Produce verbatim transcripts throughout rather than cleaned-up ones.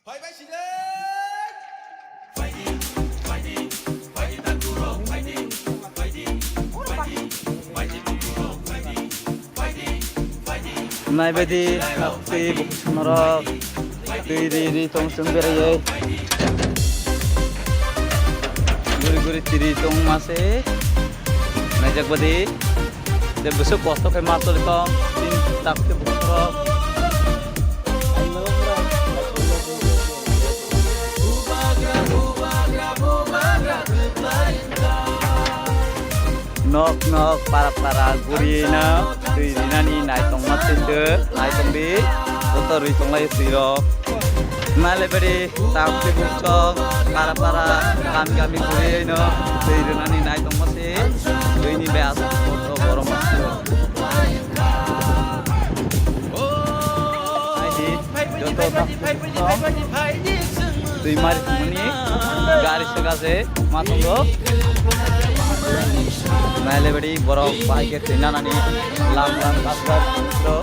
Naibaidi tei bukusungrok twi ri ri tong chwng beraiwi. Guri guri twi ri tong mase. Naijak badi. Tei bwswk kosto khe ma choli tong. Tin tak tei bukusungrok. Nok nok para para gurina twi rinani naitongma twi twi naitongdi joto ri tonglai twi rok. Nailebari tak twi bukchok para para kami kami gurino twi rinani naitongma se twini be aswk kotor borok ma sio. Naidi joto tak twi bukchok. Twi mari thumani gari sega se ma tongo. Nailebari borok bahai khe twi nanani lam lam gas gas ro.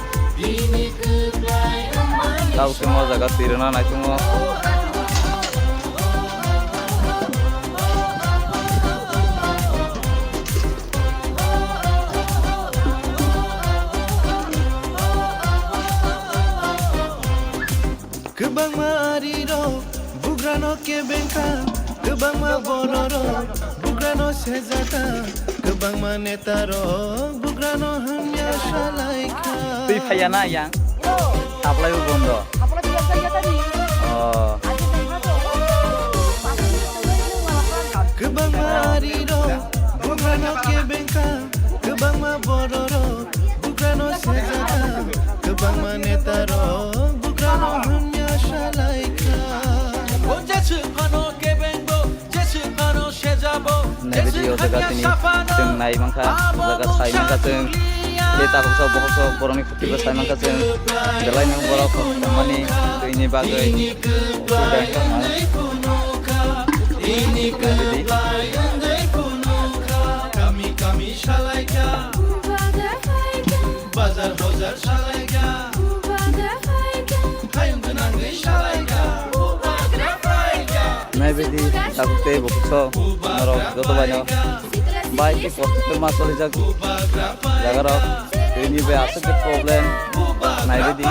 Tau khe mo jaga twi rwna nai tongo. Kwbangma arirok bugrano kebengkha, kwbangma bororok bugrano sejata, kwbangma netarok bugrano hamya salaikha. Twi phaiya na yang? Saplai o bondo. Oh. Kwbangma arirok bugrano kebengkha, kwbangma bororok bugrano sejata, kwbangma netarok bugrano hamya salaikha. O jeswk phano kebengbo, jeswk phano sejabo, nai video o jaga tini chwng nai mankha, o jaga sai mankha chwng. Tei tabuk sok bohok sok borokni khuktibo sai mankha chwng. Belai no borok kok tongmani twini bagwi. Kami kami salaikha. Bazar bazar salaikha. Hayung gwnangwi salaikha. Naibaidi tabuk tei bokso norok joto baino bai khe kosto khe ma solijak jagarok twini bai aswk khe problem naibaidi.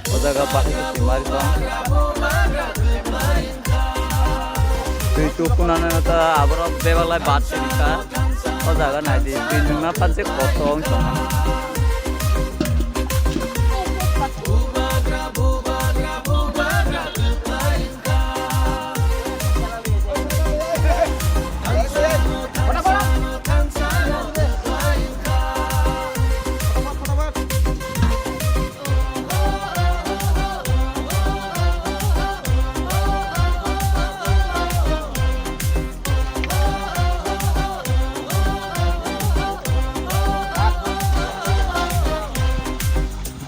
O jaga bahai khe twimari tong. Twi tukunani ta aborok bebak lai bat se rikha. O jaga naidi twi nungna phanse kosto wng tongma.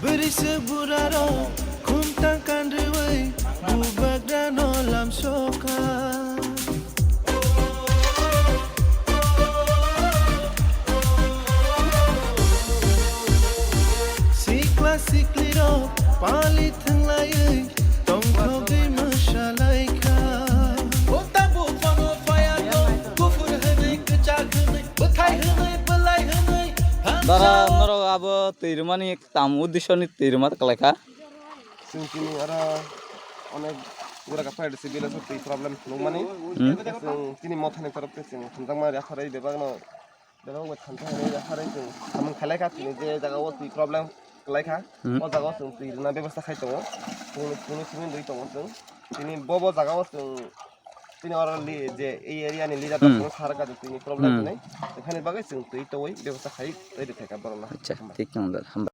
Bwrwi se burarok khumta kanrwi bubagrano lamsokha. Sikla siklirok pali thwnglaiwi tongthogwi mwsalaikha. O tabuk phano phaiya tong, kuphur hwnwi, kwchak hwnwi, bwthai hwnwi, bwlai hwnwi, dara norok abo twi rwmani tam uddishoni twi rwma kwlaikha. Chwng tini oro onek gura ka fire civil aswk twi problem phunukmani. Hmm. Chwng tini mothani torof twi chwng hamjakma yapharwi bebakno, bebak bai thansa hwnwi yapharwi chwng samung khailai kha, tini je jaga o twi problem kwlai kha, hmm, o jaga o chwng twi rwna bebostha khai tongo. Chwngno, chwngno simi rwui tongo chwng. Tini bo, bo jaga o chwng Tini oro li-, je ei area ni leader, hmm, rok sar ka tini problem, hmm, hinwi. Ekhani bagwi chwng twi twi bebostha khai twi rwkha borokno. Acha, hambai. Thik wng dal, hambai.